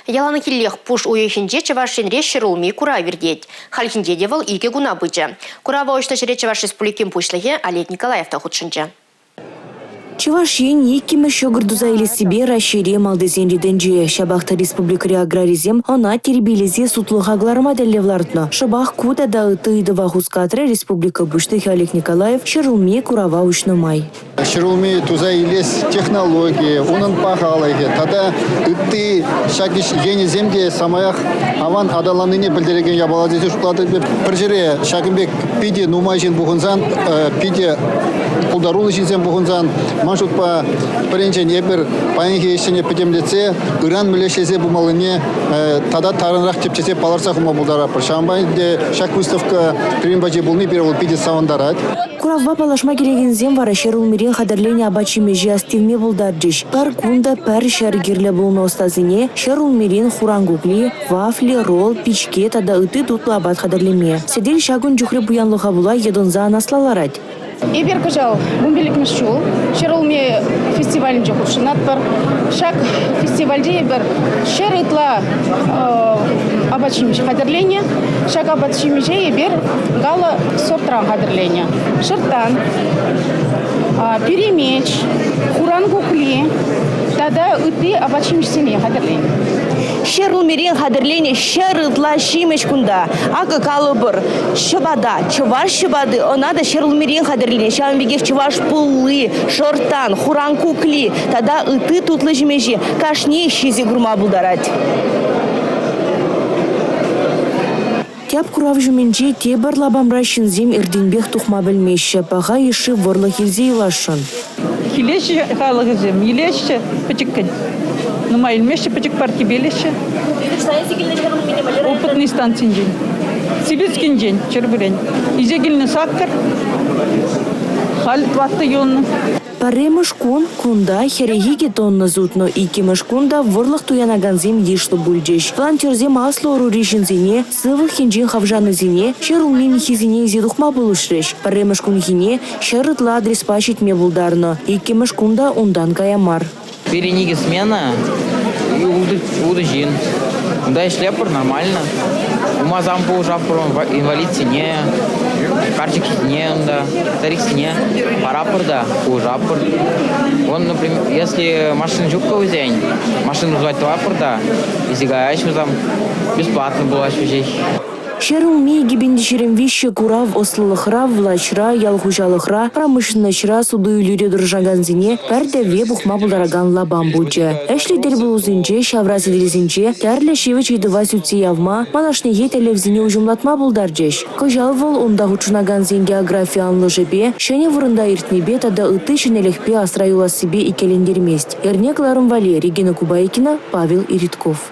Яланхиллех пуш уйӑхӗнче Чӑваш Енре ҫӗрулми курав иртет. Хальхинче те вӑл 2 куна пычӗ. Курава уҫнӑ ҫӗре Чӑваш Республикин Пуҫлӑхӗ Олег Николаев та хутшӑнчӗ. Чӑваш Ен иккӗмӗш ҫӑкӑр туса илессипе Раҫҫейре малтисен ретӗнче. Ҫапах та республикӑри аграрисем ӑна тирпейлесе сутлӑха кӑларма тӗллев лартнӑ. Шӑпах ку тата ытти ыйтӑва хускатрӗ республика Пуҫлӑхӗ Олег Николаев ҫӗрулми курава уҫнӑ май. Ҫӗрулми туса илес технологи, унӑн пахалӑхӗ тата ытти ҫак ӗҫ енӗсем те самаях аван аталаннине пӗлтерекен япала тесе шутлатӑп. Пӗр ҫӗре ҫакӑн пек питӗ нумай ҫын пухӑнсан, питӗ пултаруллӑ ҫынсем пухӑнсан, ман шутпа, пӗринчен эпир паянхи ӗҫсене пӗтӗмлетсе ыран мӗнле ӗҫлесе пымаллине тата тарӑнрах тӗпчесе палӑртса хума пултаратпӑр. Ҫавӑнпа ӗнтӗ ҫак выставка пирӗн патне пулни пире вӑл питӗ савӑнтарать. Куравпа паллашма килекенсем вара ҫӗрулмирен хатӗрленӗ апат-ҫимӗҫе астивме пултарчӗҫ. Пӗр кун та пӗр ҫӗр кирлӗ пулнӑ ӑстасене ҫӗрулмирен хуран кукли, вафли, ролл, пичке тата ытти тутлӑ апат хатӗрлеме. Сӗтел ҫакӑн чухлӗ пуянлӑха пула йӑтӑнса анасла ларать. Эпир кӑҫал 15-мӗш ҫул ҫӗрулми фестивалӗнче хутшӑнатпӑр. Ҫак фестивальте эпир 100 ытла апат-ҫимӗҫ хатӗрленӗ. Ҫак апат-ҫимӗҫе эпир гала сортран хатӗрленӗ. Шӑрттан, пӳремеч, хуран кукли тата ытти апат-ҫимӗҫсене хатӗрленӗ. Ҫӗрулмирен хатӗрленӗ 100 ытла ҫимӗҫ кунта. Акӑ калӑпӑр, ҫӑпата, чӑваш ҫӑпати, ӑна та ҫӗрулмирен хатӗрленӗ. Ҫавӑн пекех чӑваш пулли, шӑрттан, хуран кукли тата ытти тутлӑ ҫимӗҫе кашниех ҫисе курма пултарать. Тӗп курав ҫумӗнче тепӗр лапамра ҫынсем иртенпех тухма пӗлмеҫҫӗ, паха йышши вӑрлӑх илсе юласшӑн. Килеҫҫӗ халӑхӗсем, илеҫҫӗ пӗчӗккӗн. Нумай илмеҫҫӗ, пӗчӗк партипе илеҫҫӗ. Опытный станцинчен, Сибирскинчен, Ҫӗрпӳрен. Илсе килнӗ саккӑр, халь тӑваттӑ юлнӑ. Пӗрремӗш кун кунта 42 тонна сутнӑ, иккӗмӗш кун та вӑрлӑх туянакансем йышлӑ пулчӗҫ. Волонтерсем аслӑ ӑрури ҫынсене, сывлӑх енчен хавшанисене ҫӗрулми миххисене илсе тухма пулӑшрӗҫ. Пӗрремӗш кунхине 100 ытла адреспа ҫитме пултарнӑ, иккӗмӗш кун та унтан кая мар. Пирӗн икӗ смена, ултӑ ҫын. Унта ӗҫлетпӗр нормально. Умасан пулӑшатпӑр инвалидсене, карчӑксене унта, стариксене паратпӑр та пулӑшатпӑр. Вон, например, если машина ҫуккӑ вӗсен, машина вызывать тӑватпӑр та, илсе каяҫҫӗ вӗсем, бесплатно пулаҫҫӗ веҫех. Ҫӗрулми 2023 курав ӑслӑлӑхра, влаҫра, ял хуҫалӑхра, промышленноҫра, суту-илӳре тӑрӑшакансене пӗр тӗвве пухма пултаракан лапам пулчӗ. Ӗҫлӗ тӗлпулусенче, ҫавра сӗтелсенче тӗрлӗ ҫивӗч ыйтӑва сӳтсе явма, малашнехи тӗллевсене уҫӑмлатма пултарчӗҫ. Кӑҫал вӑл унта хутшӑнакансен географи анлӑшӗпе, ҫӗнӗ вырӑнта иртнипе тата ытти ҫӗнӗлӗхпе асра юлассипе иккӗлентермест. Эрне кӑларӑм валли Регина Кубайкина, Павел Иритков.